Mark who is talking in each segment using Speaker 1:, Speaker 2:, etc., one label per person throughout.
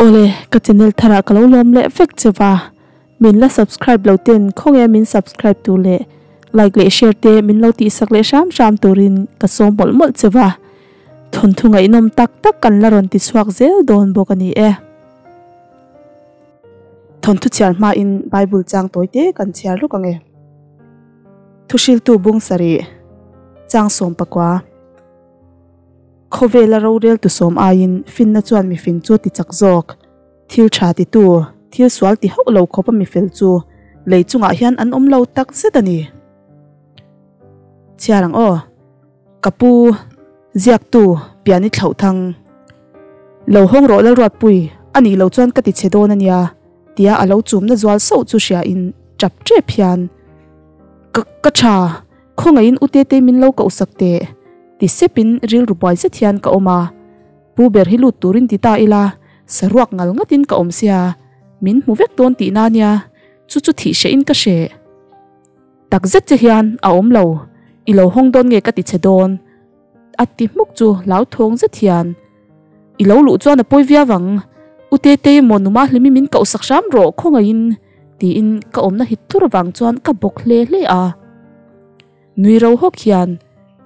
Speaker 1: Awle, ka channel tharah ka lo lawm leh vek che va, min la subscribe lo ten khawnge min subscribe tur leh like leh share te min lo tihsak leh hram hram turin ka sawm mawlh mawlh che va, thawnthu ngaihnawm tak tak kan la rawn ti chhuak zel dawn bawk a ni e. Thawnthu chhiar hmain Bible chang tawi te kan chhiar luk ang e. Thuhriltu bung sarih, chang 14. Khawvela rorel tu sawm aiin finna chuan mifing chu ti chak zawk. Thil tha titu, thil sual ti hauh lo khawpa mifel chu lei chungah hian an awm lo tak zet a ni. Chhiar ang aw. Ka pu, ziaktu, pian i thlauh thang. Lo hawng rawh Lalruatpui, a nih loh chuan ka ti chhe dawn a nia, tia a lo chumna zual sauh chu hriain tap tep hian, Ka, ka tha, khawngaihin u Tete min lo kohsak teh. Ti sepin rilru buai zet hian ka awm a, Pu ber hi lut turin ti ta ila, saruak ngal ngatin ka awm sia, min hmu vek dawn tihna nia, chu chu thih hrehin ka hreh. Tak zet che hian a awm lo, i lo hawng dawn nge ka ti che dawn? A ti hmuk chu hlauthawng zet hian, I lo luh chuan a pawi viau ang, U Tetei emaw numa hlimi min kohsak hram rawh khawngaihin tiin ka awmna hit thur avang chuan ka bawk hle hle a. Nui ro hawk hian,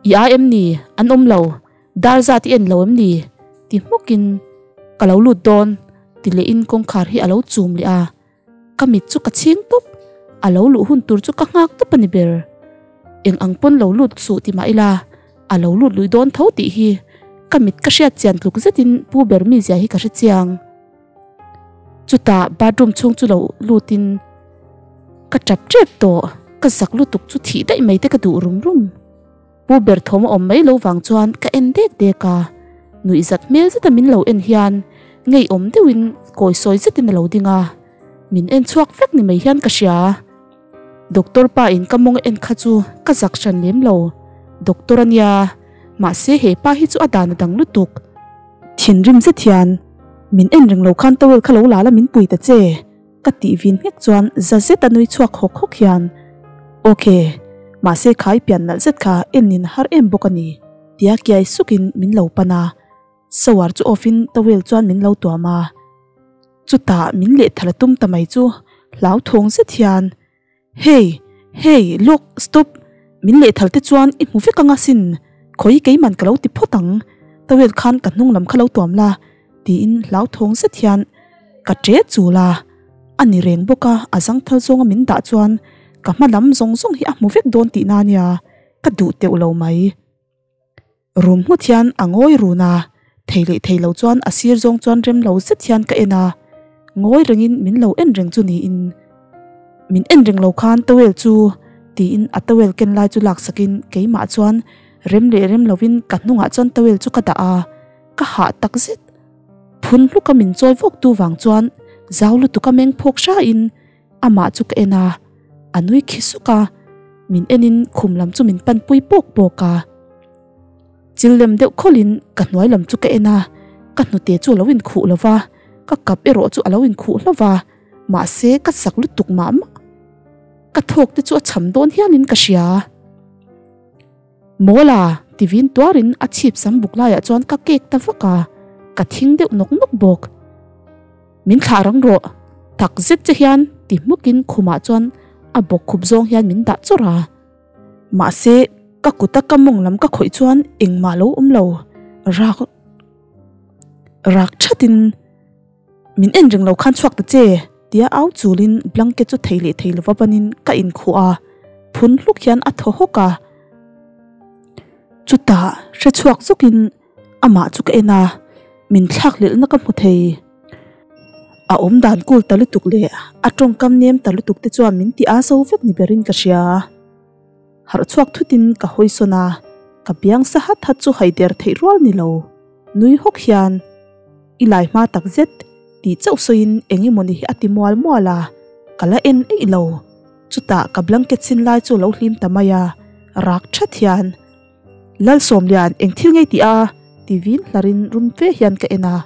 Speaker 1: I ai em ni? An awm lo. Dar zat i en lo em ni? Ti hmukin, Ka lo lut dawn, ti lehin kawngkhar hi a lo chum leh a. Ka mit chu ka chhing tawp. A lo luh hun tur chu ka nghak tawp a ni ber. Eng ang pawn lo lut suh ti mah ila, a lo lut lui dawn tho tih hi ka mit ka hriat chian tluk zetin pu ber mizia hi ka hre chiang. Chutah bathroom chhung chu lo lutin ka tap tep tawh, ka zak lutuk chu thih daih mai te ka duh rum rum. Pu ber thawm a awm mai lo vang chuan ka en dek dek a, nuih zat hmel zeta min lo en hian ngeiawm deuhin kawi sawi zetin a lo ding a, min en chhuak vek ni mai hian ka hria. Doctor pa in ka mawng en kha chu ka zak hran lem lo, doctor a nia, mahse he pa hi chu a dan a dang lutuk. Thinrim zet hian, Min en reng lo khan towel kha lo la la min pui ta che, ka tih vin nghek chuan za zet a nui chhuak hawk hawk hian, Ok, mahse khai pian nalh zet kha en in har em bawk a ni, tia kiai sukin min lo pan a. Shower chu off in towel chuan min lo tuam a. Chutah min lehthal a tum ta mai chu hlauthawng zet hian, Hey! Hey! Lawk! Stop! Min lehthal te chuan i hmu vek anga sin, khawi keiman ka lo ti phawt ang, towel khan ka hnung lam kha lo tuam la, tiin hlauthawng zet hian ka ṭe chul a, a ni reng bawk a, a zangthal zawnga min dah chuan ka hma lam zawng zawng hi a hmu vek dawn tihna ania, ka duh teuh lo mai. Rum nghut hian a ngawi run a, thei leh thei lo chuan a sir zawng chuan rem lo zet hian ka en a, ngawi rengin min lo en reng chu niin min en reng lo khan towel chu tiin a towel ken lai chu laksakin keimah chuan rem leh rem lovin ka hnungah chuan towel chu ka dah a, ka hah tak zet. Phun hluka min chawi vawk tu vang chuan zau lutuka meng phawk hrain Amah chu ka en a, a nui khi suk a, min enin khum lam chu min panpui pawk pawk a. Chil lem deuh khawlhin ka hnuai lam chu ka en a, ka hnute chu a lo inkhuh lo va, ka kap erawh chu a lo inkhuh hlauh va, mahse ka chak lutuk mah mah. Ka thawk te chu a cham dawn hialin ka hria. Mawla! ti vin tuarin a chhip sam buk laiah chuan ka kek ta vak a, ka thing deuh nawk nawk bawk. Min thlah rang rawh, tak zet che hian ti hmukin khumah chuan a bawk khup zawng hian min dah chawrh a. Mahse, ka kuta ka mawng lam ka khawih chuan engmah lo awm lo, rak rak thatin min en reng lo khan chhuak ta che tia au chulin blanket chu thei leh thei lova banin ka inkhuh a, phun hluk hian a thaw hawk a. Chutah hre chhuak zawkin Amah chu ka en a, min thlak lelhna ka hmu thei. A awm dan kul ta lutuk leh a tawngkam nem ta lutuk te chuan min ti a zo vek ni berin ka hria. Harh chhuak thutin ka hawi sawn a, ka biang sa hat hat chu haider theih rual ni lo. Nui hawk hian, I lai hma tak zet, tih chauh sawiin eng emawni hi a ti mual mual a, ka la en eih lo. Chutah ka blanket sin lai chu a lo hlim ta mai a, rak that hian, Lalsawmlian, eng thil ngei tih a? ti vin hlarin rum fe hian ka en a.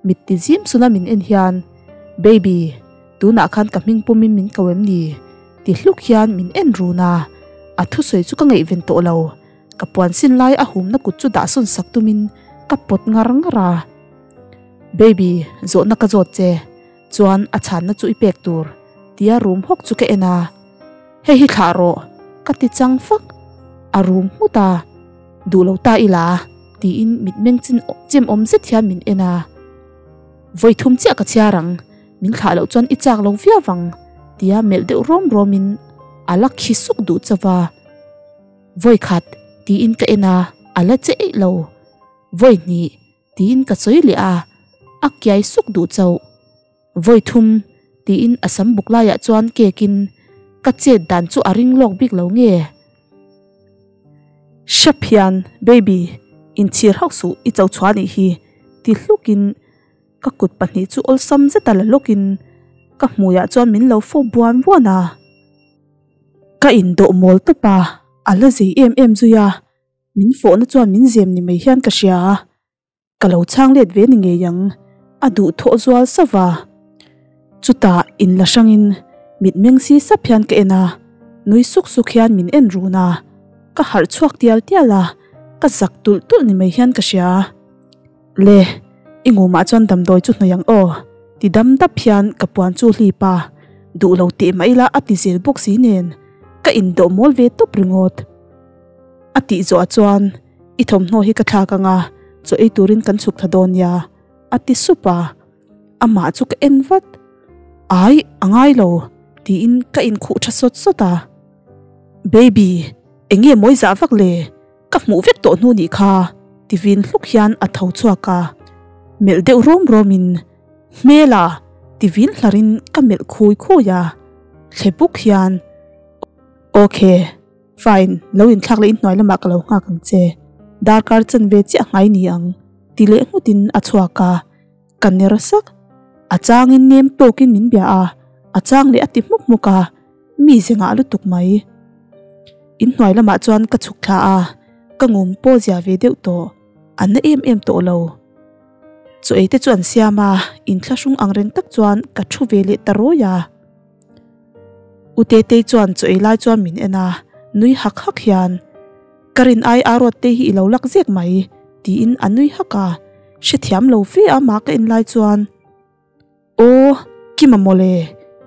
Speaker 1: Mit ti zim suna min en hian, Baby, tunah khan ka hming pumin min ko em ni? ti hluk hian min en run a. A thusawi chu ka ngaihven tawh lo. Ka puan sin lai a humna kut chu dah sawn sak tumin ka pawt ngar ngar a. Baby, zawhna ka zawt che, chuan a chhanna chu i pek tur, tia rum hawk chu ka en a. Hei hi thlah rawh, ka ti chang fak. A rum nghut a, Duh lo ta ila, tiin mitmeng chin chem awm zet hian min en a. Vawi thum chiah ka chhiar ang, min thlah loh chuan i chak lo viau ang, tia melh deuh rawm rawmin a la khi suk duh chauh a. Vawi khat, tiin ka en a, a la che eih lo. Vawi hnih, tiin ka sawi leh a, a kiai suk duh chauh. Vawi thum, tiin a sam buk laiah chuan kekin ka chet dan chu a ring lawk bik lo nge? Hrep hian, Baby, inchhir hauh suh, i cho chhuah anih hi, ti hlukin ka kut pahnih chu awlsam zeta la lawkin ka hmuiah chuan min lo fawp buan buan a. Ka indawh mawl tawp a, a la zei em em zui a, min fawhna chuan min zem ni mai hian ka hria. Ka lo chhang let ve ni ngei ang, a duh thawh zual sauh va. Chutah in la hrangin mitmeng si sap hian ka en a, nui suk suk hian min en run a. Ka harh chhuak tial tial a, ka zak tulh tulh ni mai hian ka hria. Le, i ngumah chuan damdawi chu hnawih ang aw, ti dam dap hian ka puan chu hlip a, duh lo teh mah ila a ti zel bawk si nen, ka indawh mawl ve tawp ringawt. A tih zawhah chuan I thawmhnaw hi ka thlak ang a, chaw ei turin kan chhuk thla dawn nia, a ti sup a. Amah chu ka en vat. Ai, a ngai lo, tiin ka inkhuh tha sawt sawt a. Baby, eng nge mawi zah vak le? Ka hmuh vek tawh hnu nih kha, ti vin hluk hian a tho chhuak a. Melh deuh rawm rawmin, Hmela, ti vin hlarin ka melh khui khui a. Thle buk hian, Ok. Fine, lo inthlak leh inhnuai lamah ka lo nghak ang che. Darkar chan ve chiah ngai ni ang, ti leh nghutin a chhuak a. Ka ner sak. A changin nem tawkin min bia a, a chang leh a ti hmuk hmuk a, mi ze ngah lutuk mai. Inhnuai lamah chuan ka chhuk thla a, ka ngum pawh zia ve deuh tawh. A na em em tawh lo. Chaw ei te chu an siam a, inthlahrung ang reng tak chuan ka thu ve leh ta rawi a. U Tetei chuan chaw ei lai chuan min en a, nui hak hak hian, Ka rin ai a ruat te hi i lo lak zek mai, tiin a nui hak a. Hrethiam lo fe a mah ka en lai chuan, Aw, Kima mawle,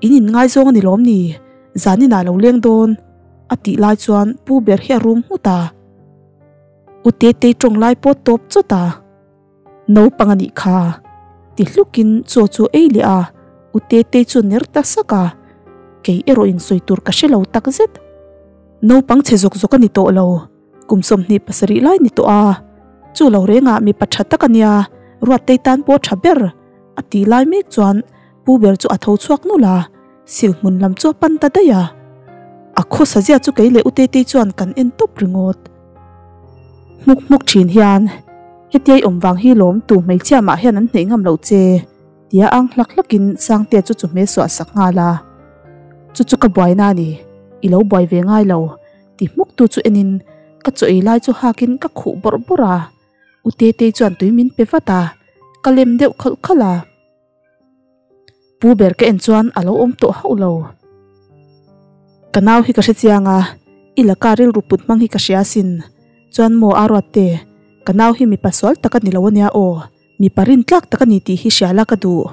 Speaker 1: in in ngaizawng a ni lawm ni? Zaninah lo leng dawn, a tih lai chuan pu ber hi a rum nghut a. U Tetei tawng lai pawh tawp chawt a. Naupang a nih kha, ti hlukin chaw chu ei leh a, U Tetei chu ner ta sak a, kei erawh in sawi tur ka hre lo tak zet. Naupang chhe zawk zawk a ni tawh lo, kum 27 lai ni tawh a, chu lo rengah mipa tha tak a nia, Ruattei tan pawh tha ber, a tih lai mek chuan Pu ber chu a tho chhuak nulh a, sil hmun lam chu a pan ta daih a. A khawsa zia chu kei leh U Tetei chuan kan en tawp ringawt. Hmuk hmuk thin hian, Hetia i awm vang hi lawm tu hmeichhia mah hian an hneih ngam lo che, tia ang hlak hlakin Sangtea chu chu hmel suah sak nghal a. Chu chu ka buaina a ni, i lo buai ve ngai lo, ti hmuk tu chu enin ka chaw ei lai chu hakin ka khuh bawrh bawrh a. U Tetei chuan tui min pe vat a, ka lem deuh khalh khalh a. Pu ber ka en chuan a lo awm tawh hauh lo. Ka nau hi ka hre chiang a, i laka rilru put hmang hi ka hria asin. Chuan maw a ruat te, ka nau hi mipa sual tak a ni lo ania aw, mipa rintlak tak a ni tih hi hria la ka duh.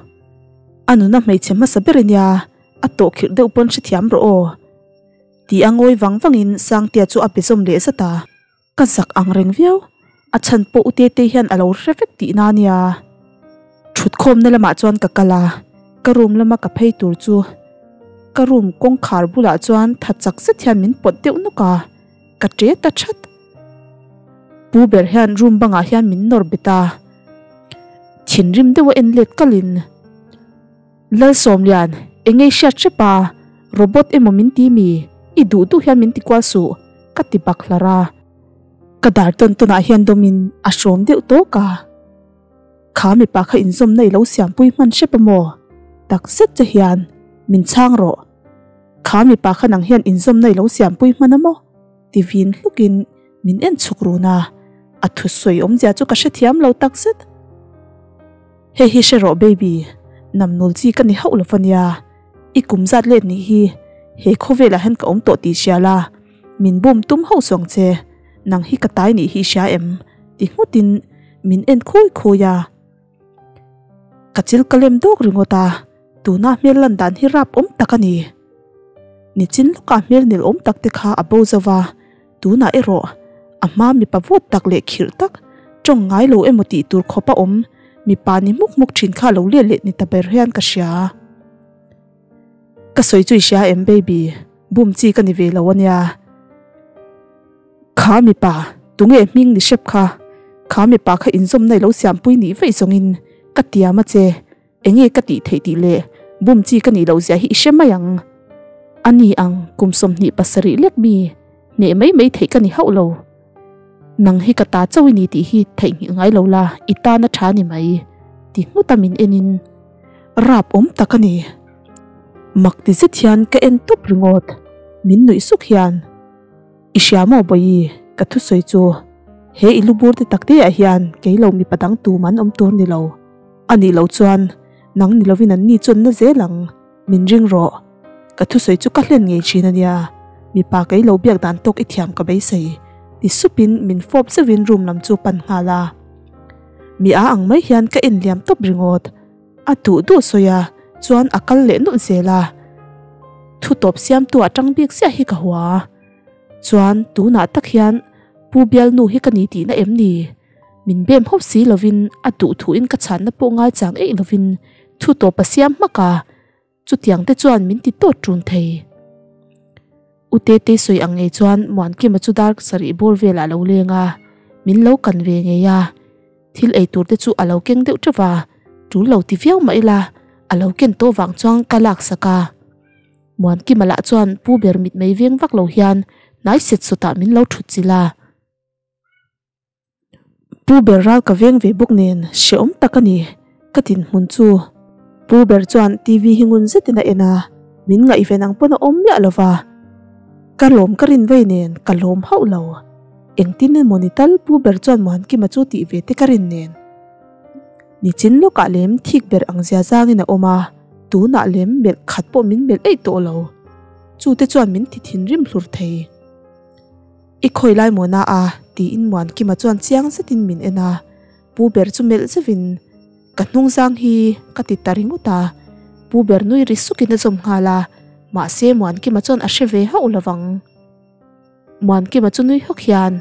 Speaker 1: A nuna hmeichhe hmasa ber ania, a tawh khirh deuh pawn hrethiam rawh aw. Ti a ngawi vang vangin Sangtea chu a be zawm leh zat a. Ka zak ang reng viau, a chhan pawh U Tetei hian a lo hre vek tihna a nia. Thutkhawmna lamah chuan ka kal a, ka room lama ka phei tur chu ka room kawngkhar bulah chuan tha chak zet hian min pawt deuh nawk a, ka ṭe ta ṭhat. Pu ber hian room bangah hian min nawr bet a, thinrim deuha en let kalin. Lalsawmlian, eng ngei hriat hrep a, robot emaw min ti mi? I duh duh hian min ti kual suh, ka ti bak hlar a. Ka dar tawn tawnah hian dawmin a hrawm deuh tawk a. Kha mipa kha inzawmna i lo siampui hman hrep a maw? Tak zet che hian min chhang rawh. Kha mipa kha nang hian inzawmna i lo siampui hman a maw? Ti vin hlukin min en chhuk run a, a thusawi awmzia chu ka hrethiam lo tak zet. Hei hi hre rawh baby, namnul chi ka ni hauh lo ania, i kum zat let nih hi he khawvelah hian ka awm tawh tih hria la, min bum tum hauh suang che, nang hi ka tai nih hi i hria em? ti nghutin min en khawi khawi a. Ka chil ka lem dawk ringawt a, tuna hmel lan dan hi rap awm tak a ni. Nichin lawkah hmel nil awm tak te kha a bo zo va, tunah erawh a hma mipa vawt tak leh khirh tak, tawng ngai lo emaw tih tur khawp a awm mipa ni hmuk hmuk thin kha a lo let leh ni ta ber hian ka hria. Ka sawi chu i hria em baby, bum chi ka ni ve lo a nia. Kha mipa, tunge hming ni hrep kha? Kha mipa kha inzawmna i lo siampui nih vaih zawngin ka tiam a che, enge ka tih theih tih leh bum chi ka nih loh zia hi i hre mai ang. A ni ang, kum 27 lek mi hneh mai mai theih ka ni hauh lo. Nang hi ka ta chauh i ni tih hi theihnghilh ngai lo la, i tan a tha ni mai, ti nghut a min en in rap awm tak a ni. Mak ti zet hian ka en tawp ringawt, min nuih suk hian. I hria maw Bawihi, ka thusawi chu he i lubur te tak te ah hian kei lo mipa dang tum an awm tur ni lo. A nih loh chuan nang ni lovin an ni chu an na zel ang, min ring rawh. Ka thusawi chu ka hlen ngei thin a nia, mipa kei lo biak dan tawk i thiam ka beisei, ti supin min fawp zeuhin room lam chu pan nghal a. Mi a ang mai hian ka en liam tawp ringawt. A duh duh sawi a, chuan a kal leh nawlh zel a. Thu tawp siamtu ah tang bik chiah hi ka hua. Chuan tunah tak hian Pu Bialnu hi ka ni tihna em ni? Min bem hawp si lovin a duh thuin ka chhanna pawh ngaichang eih lovin thu tawp a siam hmak a. Chutiang te chuan min ti tawt ṭun thei. U Tetei sawi ang ngei chuan Muankima chu dar sarih bawr velah a lo leng a, min lo kan ve ngei a. Thil ei tur te chu a lo keng deuh ṭeuh va, ṭul lo ti viau mah ila a lo ken tawh vang chuan ka laksak a. Muankima lah chuan pu ber mitmei veng vak lo hian hnai set sawtah min lo ṭhut chilh a. Pu ber ral ka veng ve bawk nen hrehawm tak a ni ka dinhmun chu. Pu ber chuan TV hi ngun zetin a en a, min ngaihven ang pawn a awm miah lo va. Ka lawm ka rin vei nen ka lawm hauh lo. Engtin emaw ni tal pu ber chuan Muankima chu tih ve te ka rin nen. Nichin lawkah lem thik ber ang zia zangin a awm a, tunah lem melh khat pawh min melh eih tawh lo. Chute chuan min ti thinrim hlur thei. I khawi lai maw na a? tiin Muankima chuan chiang zetin min en a, pu ber chu melh zeuhin ka hnung zang hi ka ti ta ringawt a, pu ber nui ri sukin a zawm nghal a, mahse Muankima chuan a hre ve hauh lovang. Muankima chu nui hawk hian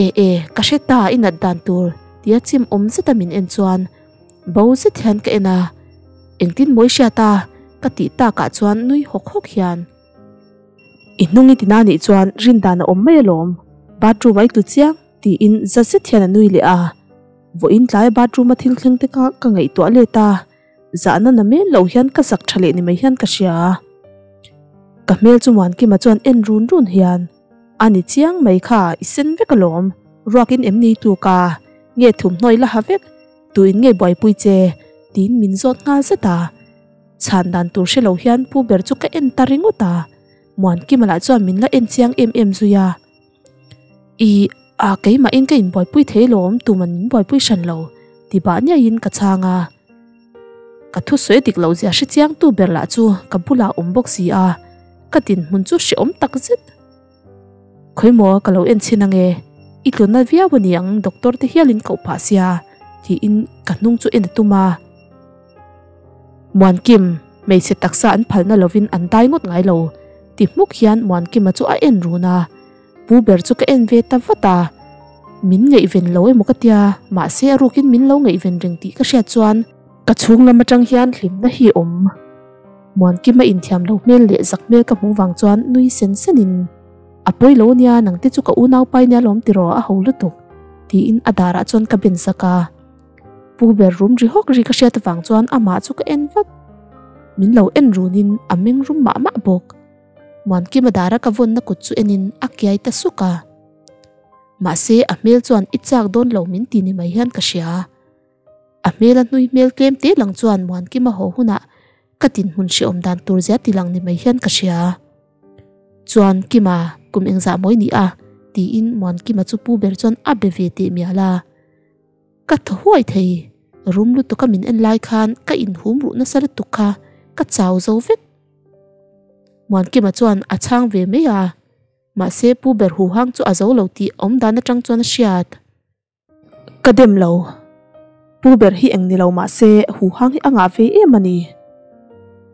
Speaker 1: E e, ka hre ta i nat dan tur tia chim awm zeta min en chuan bo zet hian ka en a, engtin mawi hriat a ka tih takah chuan nui hawk hawk hian. I hnung i tina nih chuan rin dan a awm mai alawm, bathroom a i tlu chiang tiin za zet hian a nui leh a. Vawiin tlaia bathroom a thil thleng te kha ka ngaihtuah let a, zahna na men loh hian ka zak tha leh ni mai hian ka hria. Ka hmel chu Muankima chuan en run run hian, A ni chiang mai kha, i sen vek alawm, ruakin em ni tluk a, nge thumhnaw i la ha vek, tuin nge buaipui che? tiin min zawt nghal zet a. Chhan dan tur hre lo hian pu ber chu ka en ta ringawt a, Muankima lah chuan min la en chiang em em zui a. I a keimahin ka inbuaipui thei lawm tuman min buaipui hran lo ti bah niaiin ka chhang a. Ka thusawi dik loh zia hre chiang tu ber lah chu ka bulah awm bawk si a, ka dinhmun chu hrehawm tak zet. Khawimaw ka lo en chhin ange, i tlunna viau a ni ang doctor te hialin koh phah sia tiin ka hnung chu en a tum a. Muankim, hmeichhe taksa an phalna lovin an dai ngawt ngai lo ti hmuk hian Muankima chu a en run a, pu ber chu ka en ve ta vat a, min ngaihven lo emaw ka tia, mahse a rukin min lo ngaihven reng tih ka hriat chuan ka chhung lam atang hian hlimna hi a awm. Muankima inthiam lo hmel leh zak hmel ka hmuh vang chuan nui sen senin, A pawi lo nia, nangte chu ka unaupai nia lawm tiraw a ho lutuk tiin a darah chuan ka ben sak a. Pu ber rum ri hawk ri ka hriat avang chuan amah chu ka en vat. Min lo en runin a meng rum mah mah bawk. Muankima dara ka vawnna kut chu enin a kiai ta suk a. Mahse a hmel chuan i chak dawn lo min ti ni mai hian ka hria. A hmela hnui hmel tlem te lang chuan Muankima haw hunah ka dinhmun hrehawm dan tur zia ti lang ni mai hian ka hria. Chuan Kima kum engzah mawi ni a? tiin Muankima chu pu ber chuan a be ve teh mial a. Ka thaw huai thei, rum lutuk a min en lai khan ka inhum ruh nasa lutuk kha ka chau zo vek. Muankima chuan a chhang ve mai a, mahse Pu ber huhang chu a zo lo tih awm dan atang chuan a hriat. Ka dem lo. Pu ber hi eng ni lo mah se huhang hi a ngah ve em a ni.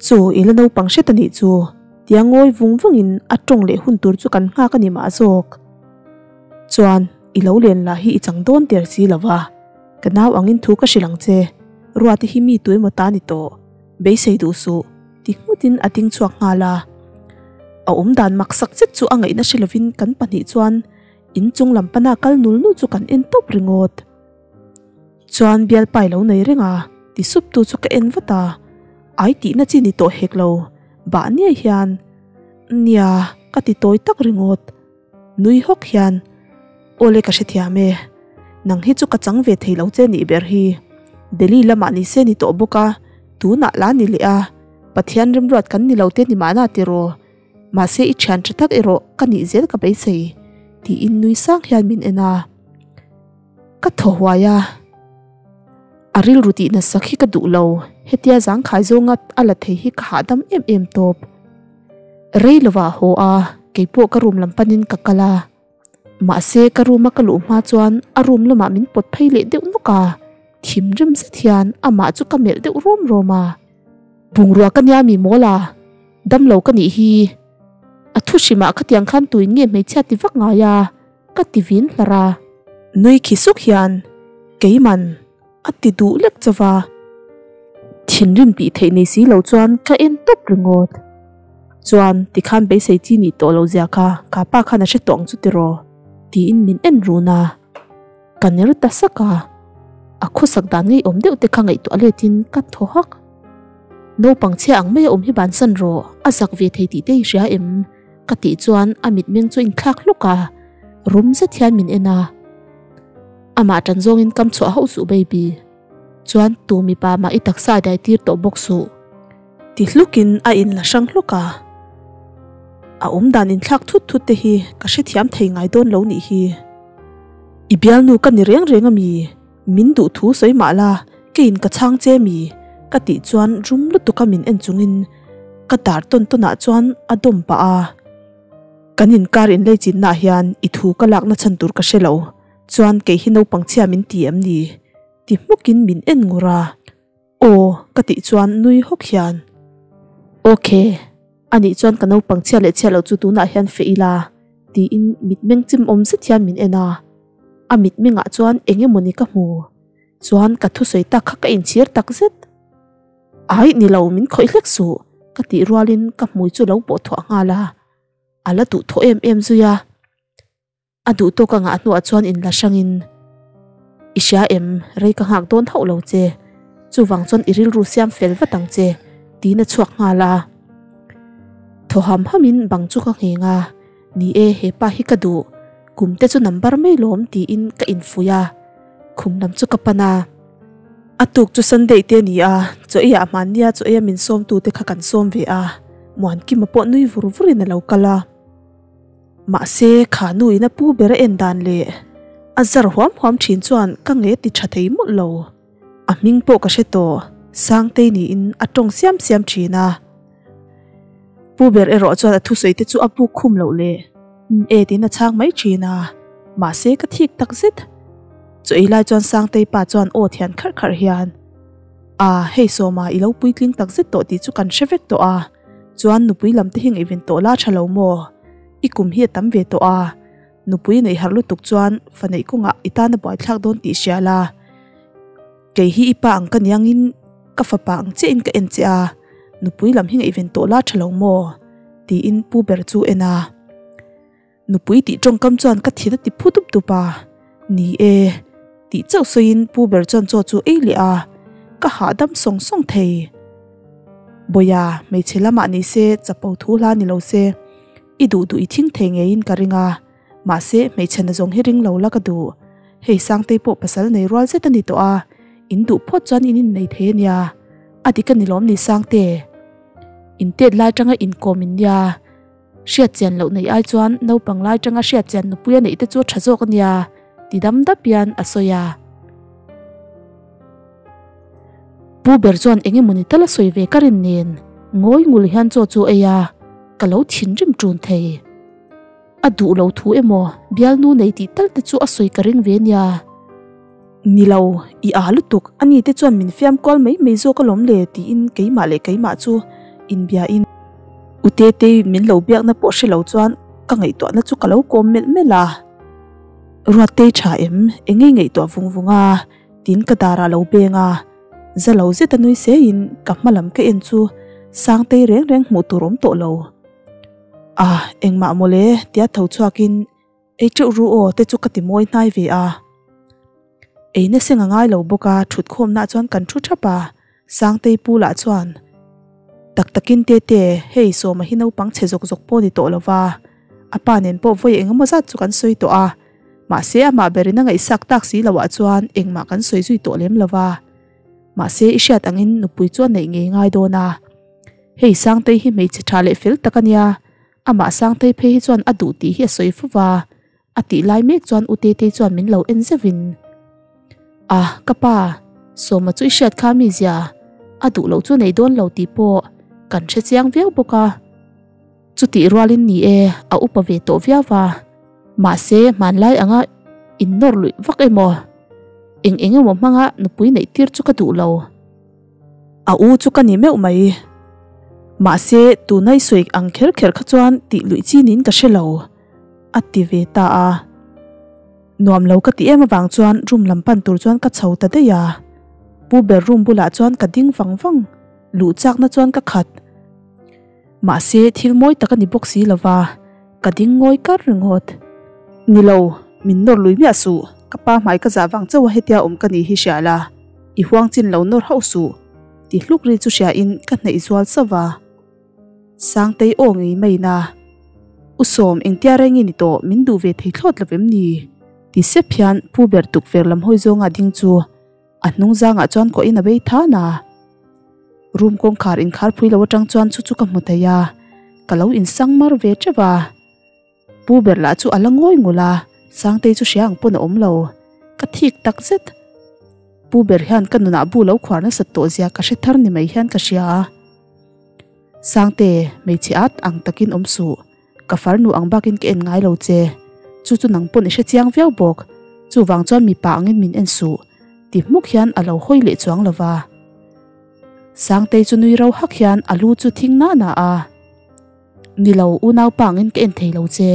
Speaker 1: Chu i la naupang hret a nih chu tia ngawi vung vungin a tawng leh hun tur chu kan nghak a ni mah zawk. Chuan i lo len lah hi i chang dawn der si lo va, ka nau angin thu ka hrilh ang che, Ruati hi mi tuemaw ta ni tawh, beisei duh suh ti nghutin a ding chhuak nghal a. A awmdan maksak zet chu a ngaihna hre lovin kan pahnih chuan inchung lam pana kal nul nul chu kan en tawp ringawt. Chuan bialpa i lo nei reng a, ti sup tu chu ka en vat a, ai tihna chi ni tawh hek lo, bah niai hian, Nia, ka ti tawi tak ringawt. Nui hawk hian, Awle ka hrethiam e, nang hi chu ka chang ve thei lo che nih ber hi, Delhi lamah ni se ni tawh bawk a, tunah la ni leh a, Pathian remruat kan ni lo te ni mahna tiraw, mahse i thian tha tak erawh ka nih zel ka beisei, tiin nui sang hian min en a. Ka thaw huai a, a rilru tih nasa khi ka duh lo, hetia zangkhai zawnga a la thei hi ka hahdam em em tawp. Rei lovah haw a, keipawh ka room lam panin ka kal a, mahse ka room a ka luh hma chuan a room lamah min pawt phei leh deuh nawk a, thimrim zet hian amah chu ka melh deuh rawm rawm a. Bungrua ka nia mi mawl a, damlo ka nih hi. A thu hrimah khatiang khan tuin nge hmeichhia ti vak ngai a? Ka ti vin hlar a. Nui khi suk hian keiman a ti duh lek chauh va. Thinrim tih theih nei si lo chuan ka en tawp ringawt. Chuan tikhan beisei chi nih tawh lo zia kha ka pa khan a hre tawh ang chu tiraw? Tiin min en run a. Ka ner ta sak a. A khawsak dan ngeiawm deuh te kha ngaihtuah letin ka thaw hak. Naupang chhia ang mai a awm hi bansan rawh, a zak ve thei tih te i hria em? Ka tih chuan a mitmeng chu inthlak hlawk a, rum zet hian min en a. Amah tan zawngin kam chhuah hauh suh baby. Chuan tu mipa mah i taksa dai tir tawh bawk suh. Ti hlukin a inla hrang hlawk a. A awmdan inthlak thut thut te hi ka hrethiam thei ngai dawn lo nih hi. I bialnu ka ni reng reng ami? Min duh thu sawi mah la, keiin ka chhang che mi? Ka tih chuan rum lutuk a min en chungin ka dar tawn tawn ah chuan a dawm pah a. Kan inkar inlei chinna ah hian i thu ka lakna chhan tur ka hre lo, chuan kei hi naupang chhia min ti em ni? Ti hmukin min en ngur a. Aw ka tih chuan nui hawk hian Ok, anih chuan ka naupang chhia leh chhia loh chu tunah hian feh ila tiin mitmeng chim awm zet hian min en a, a mitmengah chuan eng emawni ka hmu chuan ka thusawi tak kha ka inchhir tak zet. Aih ni lo min khawih hlek suh ka tih rualin ka hmui chu lo pawh thuah nghal a, a la duhthawh em em zui a. A duh tawk a ngah hnuah chuan inla hrangin, I hria em, rei ka nghak dawn hauh lo che, chuvang chuan i rilru siam fel vat ang che, tiin a chhuak nghal a. Thaw ham hamin bang chu ka ngheng a, Ni e, he pa hi ka duh, kum te chu number mai lawm tiin ka infuih a, khum lam chu ka pan a. A tuk chu Sunday te a ni a, chaw eiah hmannia chaw eia min sawmtute kha kan sawm ve a, Muankima pawh nui vur vurin a lo kal a. Mahse, kha nu in a pu ber a en dan leh a zar huam huam thin chuan ka nge ti tha thei mawlh lo. A hming pawh ka hre tawh, Sangtei niin a tawng siam siam thin a. Pu ber erawh chuan a thusawi te chu a buk khum loh leh um e tiin a chhang mai thin a, mahse ka thik tak zet. Chaw ei lai chuan Sangtei pa chuan aw thian kharh kharh hian, A, hei Sawma i lo puitling tak zet tawh tih chu kan hre vek tawh a. Chuan nupui lam te hi ngaihven tawh la tha lo maw? I kum hi a tam ve tawh a, nupui neih harh lutuk chuan fa neih kawngah i tan a buaithlak dawn tih hria la. Kei hi i pa ang ka niangin ka fapa ang chiahin ka en che a, nupui lam hi ngaihven tawh la tha lo maw? tiin pu ber chu en a. Nupui tih tawngkam chuan ka thin a ti phu dup dup a, Ni e, tih chauh sawiin pu ber chuan chaw chu ei leh a, ka hahdam sawng sawng thei. Bawia, hmeichhe lamah ni se, chapo thu hla ni lo se, i duh duh i thing thei ngeiin ka ring a, mahse hmeichhe na zawng hi ring lo la ka duh. Hei Sangtei pawh pasal nei rual zet a ni tawh a, in duh phawt chuan in innei thei a nia, a dik a ni lawm ni Sangte? In tet lai tanga inkawm in nia. Hriat chian loh neih ai chuan naupang lai tanga hriat chian nupui a neih te chu a tha zawk a nia, ti dam dap hian a sawi a. Pu ber chuan eng emawni tal a sawi ve ka rin nen ngawi ngul hian chaw chu ei a, ka lo thinrim ṭun thei. A duh lo thu emaw bialnu nei tih tal te chu a sawi ka ring ve nia. Ni lo, i â lutuk, ani te chuan min fiam kual mai mai zawk alawm le tiin keimah leh keimah chu inbiain U Tetei min lo biakna pawh hre lo chuan ka ngaihtuahna chu ka lo kawm melh melh a. Ruattei tha em? Engei ngaihtuah vung vung a? Tiin ka darah lo beng a, za lo zeta nui seiin ka hma lam ka en chu Sangtei reng reng hmuh tur awm tawh lo. A, engmah mawle tia tho chhuakin Ei teuh ru aw te chu ka ti mawi hnai ve a. Ei na seng a ngai lo bawk a, thutkhawmna chuan kan thu thap a, Sangtei pu lah chuan, Tak takin Tete, hei Sawma hi naupang chhe zawk zawk pawh ni tawh lo va, a pa nen pawh vawi eng emaw zat chu kan sawi tawh a, mahse amah berin a ngaihsak tak si loah chuan engmah kan sawi zui tawh lem lo va. Mahse i hriat angin nupui chu a neih ngei ngai dawn a. Hei Sangtei hi hmeichhe tha leh fel tak a nia, Amah Sangtei phei hi chuan a duh tih hi a sawi fo va, a tih lai mek chuan U Tetei chuan min lo en zeuhin, A, ka pa, Sawma chu i hriat kha mi zia, a duh loh chu nei dawn lo tih pawh kan hre chiang viau bawk a. Chutih rualin ni e, a upa ve tawh viau va, mahse hmanlai anga innawr luih vak emaw, eng eng emaw hmanga nupui neih tir chu ka duh lo. A u chu ka ni meuh mai. Mahse, tuna i sawi ang kher kher kha chuan tih luih chi niin ka hre lo, a ti ve ta a. Nuam lo ka ti em avang chuan room lam pan tur chuan ka chho ta daih a. Pu ber room bulah chuan ka ding vang vang, luh chakna chuan ka khat. Mahse, thil mawi tak a ni bawk si lo va, ka ding ngawi kar ringawt. Ni lo, min nawr lui miah suh, ka pa hmai ka zah vang chauh a hetia awm ka nih hi hria la, i huang chin lo nawr hauh suh, ti hluk ri chu hria in ka hnaih zual chauh va. Sangtei aw ngei maiin a, U Sawm, engtia reng i ni tawh, min duh ve thei thlawt lo vem ni? Ti sep hian Pu ber tukverh lam hawi zawnga ding chu A hnung zangah chuan kawhin a bei than a, room kawngkhar inkhar phui lo atang chuan chu chu ka hmu thei a, ka lo insang mar ve teuh a. Pu ber lah chu a la ngawi ngul a, Sangtei chu hria ang pawn a awm lo, ka thik tak zet. Pu ber hian ka nunah bu lo khuar nasat tawh zia ka hre thar ni mai hian ka hria a. Sangte, hmeichhe at ang takin awm suh. Ka farnu ang bakin ka en ngai lo che, chu chu nang pawn i hre chiang viau bawk, chuvang chuan mipa angin min en suh, ti hmuk hian a lo hawi leh chuang lo va. Sangtei chu nui ro hak hian a lu chu thing na na a, Ni lo, unaupa angin ka en thei lo che,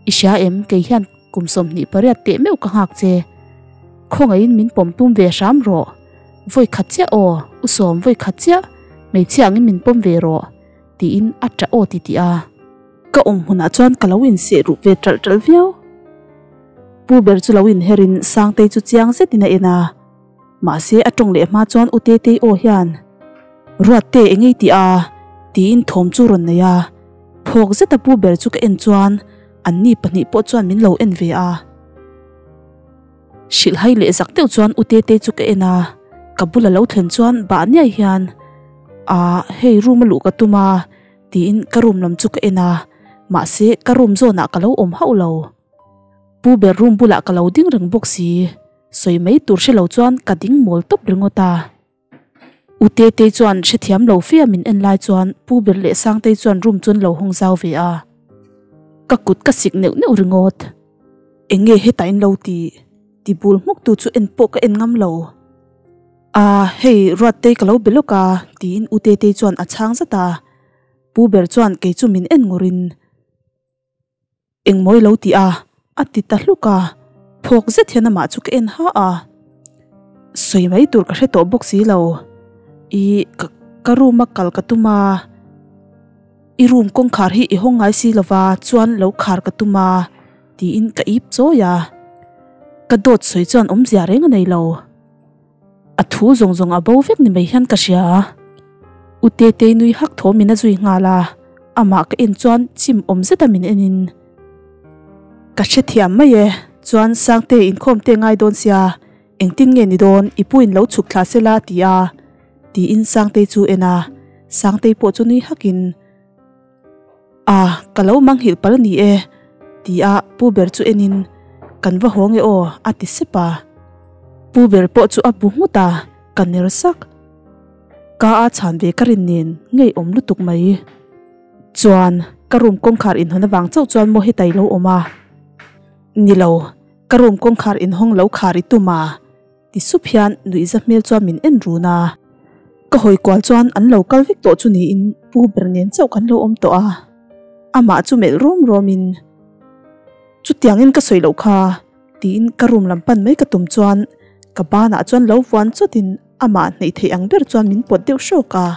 Speaker 1: i hria em, kei hian kum 28 teh meuh ka nghak che, khawngaihin min pawm tum ve hram rawh, vawi khat chiah aw, u sawm vawi khat chiah, hmeichhia angin min pawm ve rawh. Tiin a ṭah aw ti tih a. Ka awm hmunah chuan ka lo inseh ruh ve ṭalh ṭalh viau. Pu ber chu lo inherin Sangtei chu chiang zetin a en a. Mahse a ṭawng leh hma chuan U Tetei aw hian, Ruatte eng ei tih a? Tiin thawm chu rawn nei a. Phawk zeta pu ber chu ka en chuan anni pahnih pawh chuan min lo en ve a. Hrilhhai leh zak deuh chuan U Tetei chu ka en a, ka bula lo thlen chuan bah niai hian, Aah, hei room a luh ka tum a, tiin ka room lam chu ka en a, mahse ka room zawnah ka lo awm hauh lo. Pu ber room bulah ka lo ding reng bawk si, sawi mai tur hre lo chuan ka ding mawl tawp ringawt a. U Tetei chuan hrethiam lo fia min en lai chuan Pu ber leh Sangtei chuan room chu an lo hawng zau ve a, ka kut ka sik neuh neuh ringawt. Eng nge hetah in lo ti? Ti bul hmuk tu chu en pawh ka en ngam lo. A, hei Ruattei ka lo be lawk a, tiin U Tetei chuan a chhang zat a. Pu ber chuan kei chu min en ngurin. Engmawi lo ti a, a ti ta hluk a. Phawk zet hian amah chu ka en ha a. Sawi mai tur ka hre tawh bawk si lo. I, ka, ka room a kal ka tum a. I room kawngkhar hi i hawng ngai si lova chuan lo khar ka tum a, tiin ka ip chawi a. Ka dawt sawi chuan awmzia reng a nei lo. A thu zawng zawng a bo vek ni mai hian ka hria. U Tetei nui hak thaw min a zui nghal a, amah ka en chuan chim awm zeta min en in. Ka hrethiam mai e, chuan Sangte inkhawm te ngai dawn sia, engtin nge ni dawn i pu in lo chhuk thla sela ti a. Tiin Sangtei chu en a, Sangtei pawh chu nui hakin, A, ka lo manghilh palh a ni e, ti a pu ber chu enin, Kan va haw nge aw, a ti sep a. Pu ber pawh chu a bu nghut a, ka ner sak. Ka a chhan ve ka rin nen ngeiawm lutuk mai. Chuan, ka room kawngkhar inhawn avang chauh chuan maw hetai lo awm a? Ni lo, ka room kawngkhar inhawng lo khar i tum a. Ti sup hian nuihza hmel chuan min en run a. Ka hawi kual chuan an lo kal vek tawh chu niin pu ber nen chauh kan lo awm tawh a. Amah chu melh rawm rawmin, Chutiangin ka sawi loh kha, tiin ka room lam pan mai ka tum chuan ka banah chuan lo vuan chawtin amah hneih theih ang ber chuan min pawt deuh hrawk a.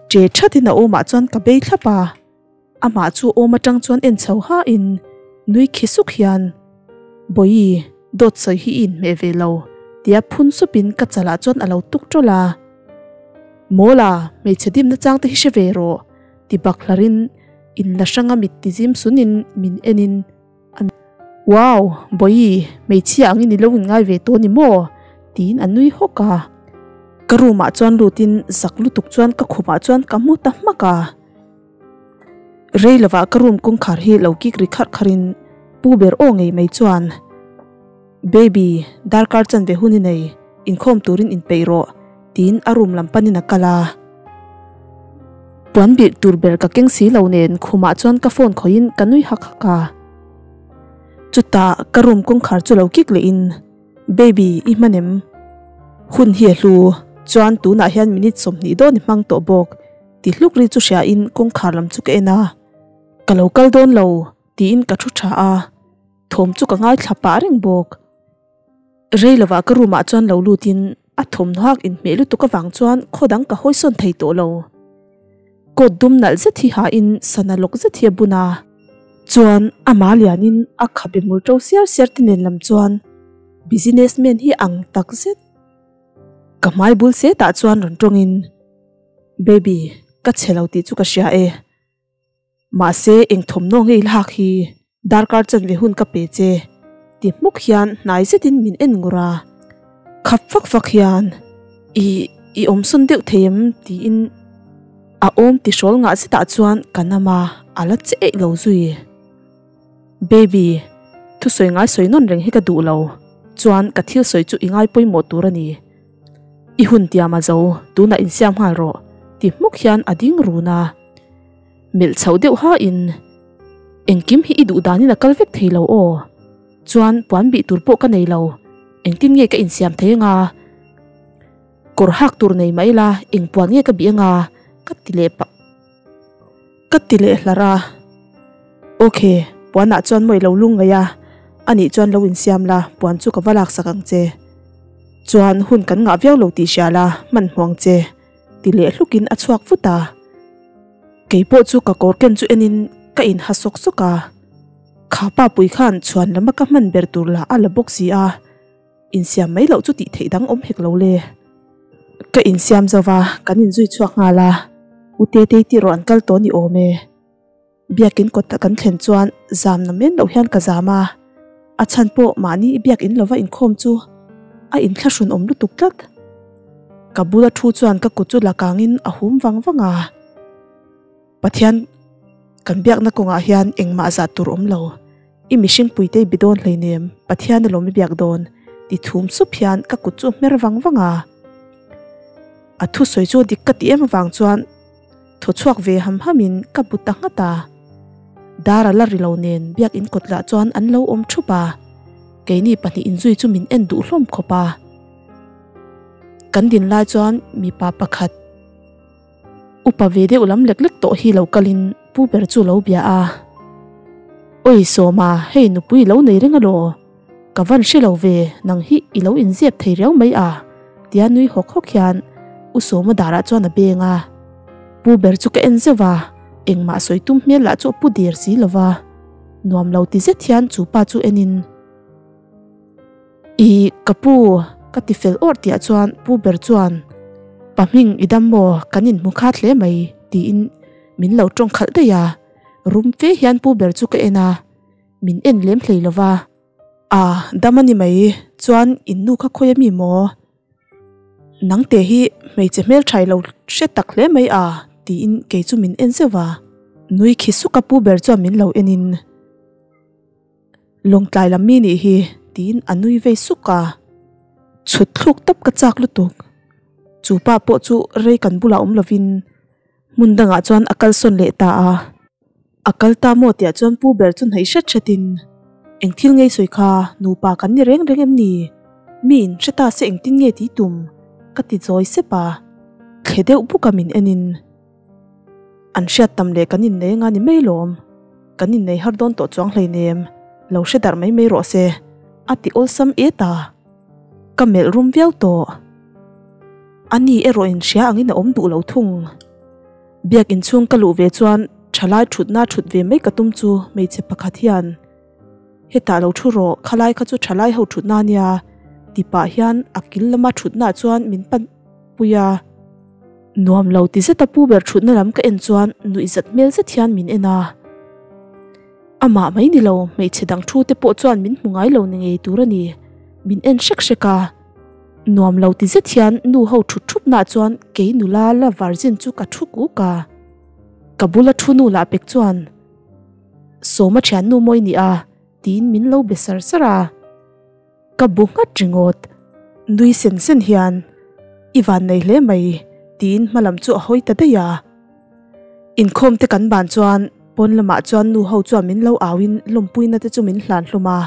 Speaker 1: Che thatin a awmah chuan ka bei thlap a. Amah chu awm atang chuan en chho hain nui khi suk hian, Bawihi, dawt sawi hi i inhmeh ve lo, tia phun supin ka chalah chuan a lo tuk tawlh a. Mawla, hmeichhe dimna chang te hi hre ve rawh, ti bak hlarin inla hranga mit tizim sunin min enin a Wow! Bawihi, hmeichhia angin i lo inngai ve tawh a ni maw? tiin a nui hawk a. Ka room ah chuan lutin zak lutuk chuan ka khumah chuan ka mu ta hmak a. Rei lovah ka room kawngkhar hi lo kik ri kharh kharhin pu ber aw ngei mai chuan, Baby, darkar chanve hun i nei, inkhawm turin inpeih rawh, tiin a room lam panin a kal a. Puan bilh tur ber ka keng si lo nen khumah chuan ka phone khawihin ka nui hak hak a. Chutah ka room kawngkhar chu lo kik lehin, Baby, i hman em? Hun hi a hlu, chuan tunah hian minute 20 dawn i hmang tawh bawk, ti hluk ri chu hriain kawngkhar lam chu ka en a. Ka lo kal dawn lo, tiin ka thu tha a, thawm chu ka ngaithla pah reng bawk. Rei lovah ka room ah chuan lo lutin a thawmhnaw hak inhmeh lutuk avang chuan khaw dang ka hawi sawn thei tawh lo. Coat dum nalh zet hi hain sana lawk zet hi a bun a, chuan ama lianin a khabe hmul to siar siar te nen lam chuan business man hi ang tak zet. Ka hmai bul setah chuan rawn tawngin, Baby, ka chhe lo tih chu ka hria e. Mahse, eng thawmhnaw ngei lak hi darkar chanve hun ka pe che, ti hmuk hian hnai zetin min en ngur a. Khap fak fak hian, I, i awmsawn deuh thei em? tiin a awm tihrawl ngah zetah chuan ka nam a, a la che eih lo zui. Baby, thusawi ngai sawi nawn reng hi ka duh lo, chuan ka thil sawi chu i ngai pawimawh tur a ni. I hun tiam a zo, tunah insiam nghal rawh, ti hmuk hian a ding run a. Melh chhoh deuh hain, Engkim hi i duh danin a kal vek thei lo aw. Chuan puan bih tur pawh ka nei lo, engtin nge ka insiam thei anga? Kawr hak tur nei mah ila eng puan nge ka bih anga? Ka ti leh pah. Ka ti leh hlar a. Ok, puanah chuan maw i lo lung ngaih a, anih chuan lo insiam la, puan chu ka va laksak ang che. Chuan hun kan ngah viau lo tih hria la, hmanhmawh ang che. Ti leh hlukin a chhuak vut a. Kei pawh chu ka kawr ken chu enin ka inha sawk sawk a. Kha pa pui khan chhuan lama ka hman ber tur lah a la bawk si a, insiam mai loh chu tih theih dang awm hek lo le. Ka insiam zo va, kan inzui chhuak nghal a, U Tetei tih rawh an kal tawh ni awm e. Biakin kawta kan thlen chuan zam na men loh hian ka zam a, a chhan pawh mahni i biakin lova inkhawm chu a inthlahrun awm lutuk tlat. Ka bula thu chuan ka kut chu la kangin a hum vang vang a, Pathian kan biakna kawngah hian engmah zah tur awm lo, i mihring puite i bi dawn hleinem, Pathian alawm i biak dawn ti thum sup hian ka kut chu a hmer vang vang a. A thusawi chu dik ka ti em avang chuan Thaw chhuak ve ham ham in ka bu ta nghat a. Dar a la ri lo nen biakin kawt lah chuan an lo awm thup a. Keini pahnih inzui chu min en duh hlawm khawp a. Kan din lai chuan mipa pakhat upa ve deuh lam lek lek tawh hi lo kalin pu ber chu lo bia a. Oi Sawma hei nupui i lo nei reng alaw? Ka van hre lo ve, nang hi i lo inzep thei riau mai a, tia nui hawk hawk hian U Sawma darah chuan a beng a. Pu ber chu ka en zeuh a, engmah sawi tum hmel lah chu a pu der si lo va. Nuam lo ti zet hian chu pa chu enin, I ka pu, ka ti fel awrh tihah chuan pu ber chuan, Pa hming i dam maw, kan inhmu khat hle mai, tiin min lo tawng khalh daih a. Rum fe hian pu ber chu ka en a. Min en lem hlei lo va. A, dam a ni mai, chuan in nu kha khawi a mi maw? Nangte hi hmeichhe hmeltha i lo hre tak hle mai a, tiin kei chu min en zeuh va. Nui khi suk a pu ber chuan min lo en in, Lawngtlai lam mi nih hi, tiin a nui vei suk a. Chhut thluk tawp ka chak lutuk. Chu pa pawh chu rei kan bulah awm lovin Hmun dangah chuan a kalsawn leh ta a. A kal ta maw tihah chuan pu ber chu hnaih hret hretin, Eng thil ngei sawi kha, nupa kan ni reng reng em ni? Miin hre ta se engtin nge tih tum? Ka ti zawi sep a, thle deuh buk a min en in. An hriat tam leh kan innei anga ni mai lawm. Kan innei har dawn tawh chuang hleinem, lo hre darh mai mai rawh se, a ti awlsam et a. Ka melh rum viau tawh. Ani erawh in hria angin a awm duh lo thung. Biak inchhung ka luh ve chuan thalai thutna thut ve mai ka tum chu hmeichhe pakhat hian, Hetah lo thu rawh, khalai kha chu thalai ho thutna a nia, ti pah hian a kil lama thutnaah chuan min pan pui a. Nuam lo ti zeta pu ber thutna lam ka en chuan nuihzat hmel zet hian min en a. Amah mai ni lo, hmeichhe dang thu te pawh chuan min hmu ngai lo ni ngei tur a ni, min en hrek hrek a. Nuam lo ti zet hian nu ho thut thup nah chuan kei nula la virgin chu ka thu kuk a. Ka bula thu nu lah pek chuan, Sawma thiannu mawi ni a, tiin min lo be sar sar a. Ka bu nghat ringawt. Nui sen sen hian, I van nei hle mai, tiin hma lam chu a hawi ta daih a. Inkhawm te kan ban chuan pawn lamah chuan nu ho chuan min lo au in lawmpuina te chu min hlan hlawm a.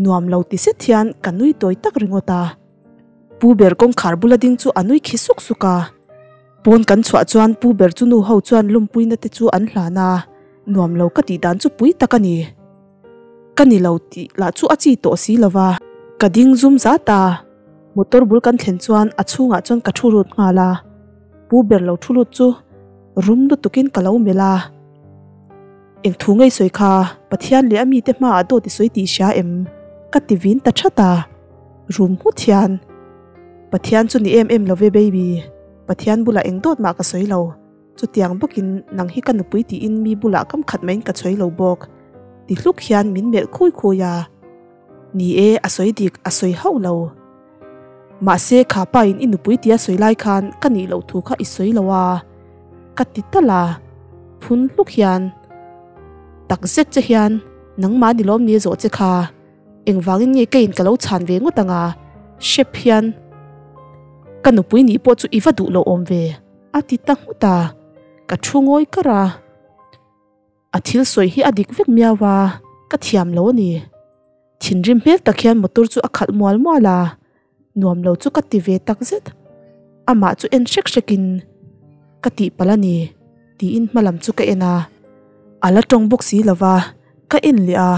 Speaker 1: Nuam lo ti zet hian ka nui tawi tak ringawt a. Pu ber kawngkhar bula ding chu a nui khi suk suk a. Pawn kan chhuah chuan pu ber chu nu ho chuan lawmpuina te chu an hlan a, nuam lo ka tih dan chu pui tak a ni. Ka ni lo tih lah chu a chi tawh si lo va. Ka ding zum zat a, motor bul kan thlen chuan a chhungah chuan ka thu lut nghal a. Pu ber lo thu lut chu rum lutukin ka lo melh a. Eng thu ngei sawi kha Pathian leh a mite hmaah dawt i sawi tih hria em? Ka ti vin ta that a, rum nghut hian, Pathian chu ni em em lo ve baby, Pathian bulah eng dawt mah ka sawi lo, chutiang bawkin nang hi ka nupui tiin mi bulah kam khat maiin ka sawi lo bawk, ti hluk hian min melh khui khui a. Ni e, a sawi dik, a sawi hauh lo. Mahse kha pa in i nupui tia sawi lai khan ka nih loh thu kha i sawi lo a, ka ti tal a, phun hluk hian tak zet che hian nangmah ni lawm ni a zawh che kha, engvangin nge keiin ka lo chhan ve ngawt ang a, hrep hian ka nupui nih pawh chu i va duh lo awm ve, a ti ta nghut a, ka thu ngawi kar a. A thil sawi hi a dik vek miau a, ka thiam lo a ni. Thinrim hmel tak hian motor chu a khalh mual mual a, nuam lo chu ka ti ve tak zet. Amah chu en hrek hrek in ka tih palh a ni tiin hma lam chu ka en a, a la tawng bawk si lo va, ka en leh a.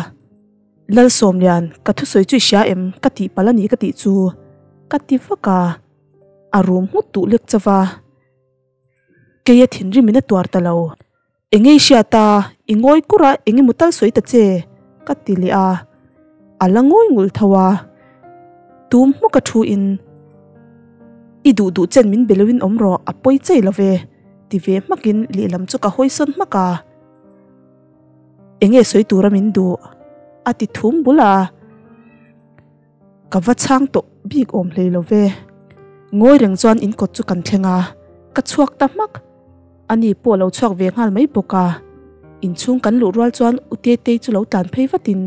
Speaker 1: Lalsawmlian, ka thusawi chu i hria em? Ka tih palh a ni ka tih chu ka ti vak a, a rum nghut duh lek chauh va, keia thinrim in a tuar ta lo. Eng ei hriat a, i ngawi kur a, eng emaw tal sawi ta che, ka ti leh a, a la ngawi ngulh tho a, tum hmawk a thu in, I duh duh chen min be lo in awm rawh, a pawi chei lo ve, ti ve hmak in lehlam chu ka hawi sawn hmak a, Eng nge sawi tur a min duh? a ti thum bul a. Ka va chhang tawh bik awm hlei lo ve. Ngawi reng chuan in kawt chu kan thleng a, ka chhuak ta hmak. Ani pawh a lo chhuak ve nghal mai bawk a. Inchhung kan luh rual chuan U Tetei chu lo tlan phei vatin,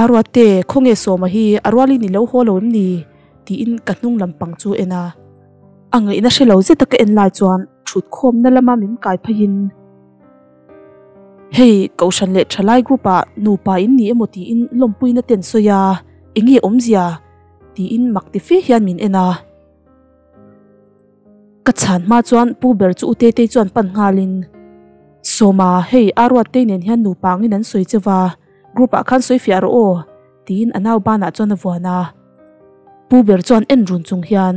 Speaker 1: A Ruatte, khawnge Sawma hi a rualin i lo haw lo em ni? tiin ka hnung lam pang chu en a. A ngaihna hre lo zeta ka en lai chuan thutkhawmna lama min kai pheiin, Hei, Kohhran leh Thalai group ah nupa in ni emaw tiin lawmpuina te an sawi a, enge awmzia? tiin mak ti fe hian min en a. Ka chhan hma chuan pu ber chu U Tetei chuan pan nghalin, Sawma, hei Aruattei nen hian nupa angin an sawi che va, group ah khan sawi fiah rawh aw, tiin a nau banah chuan a vuan a. Pu ber chuan en run chung hian,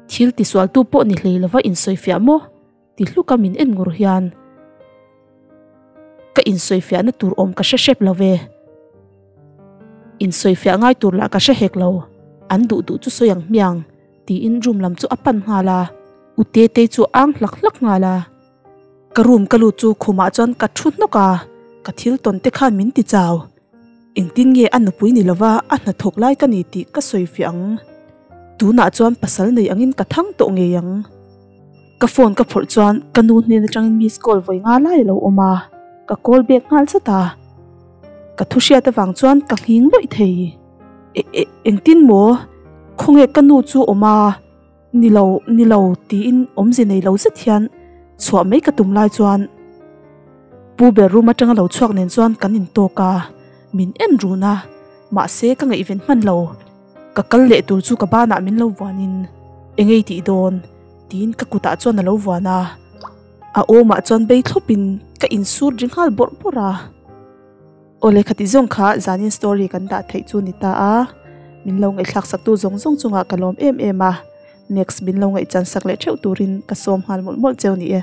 Speaker 1: Thil tisualtu pawh ni hlei lova insawi fiah maw? Ti hluka min en ngur hian ka insawifiahna tur awm ka hre hrep lo ve. Insawifiah ngai tur lah ka hre hek lo, an duh duh chu sawi ang hmiang tiin room lam chu a pan nghal a, U Tetei chu a ang hlak hlak nghal a. Ka room ka lut chu khumah chuan ka thu hnawk a, ka thil tawn te khan min ti chau. Engtin nge a nupui ni lova a hnathawk lai ka ni tih ka sawifiah ang. Tunah chuan pasal nei angin ka thang tawh ngei ang. Ka phone ka phawrh chuan ka nu hnen atangin miss call vawi nga lai a lo awm a, ka call back nghal zat a. Ka thu hriat avang chuan ka nghing lawih thei. E e engtin maw? Khawnge ka nu chu awm a? Ni lo, ni lo tiin awmze nei lo zet hian chhuah mai ka tum lai chuan Pu ber room atanga lo chhuak nen chuan kan intawk a, min en run a, mahse ka ngaihven hman lo. Ka kal leh tur chu ka banah min lo vuanin, Eng ei tih dawn? tiin ka kutah chuan a lo vuan a. A awmah chuan bei thlawpin ka insut ri nghal bawrh bawrh a. Aw lehkha tih zawng kha zanin story kan dah theih chu ni ta a, min lo ngaihthlak saktu zawng zawng chungah ka lawm em em a, next min lo ngaihchan sak leh theuh turin ka sawm nghal mawlh mawlh cheu ni e.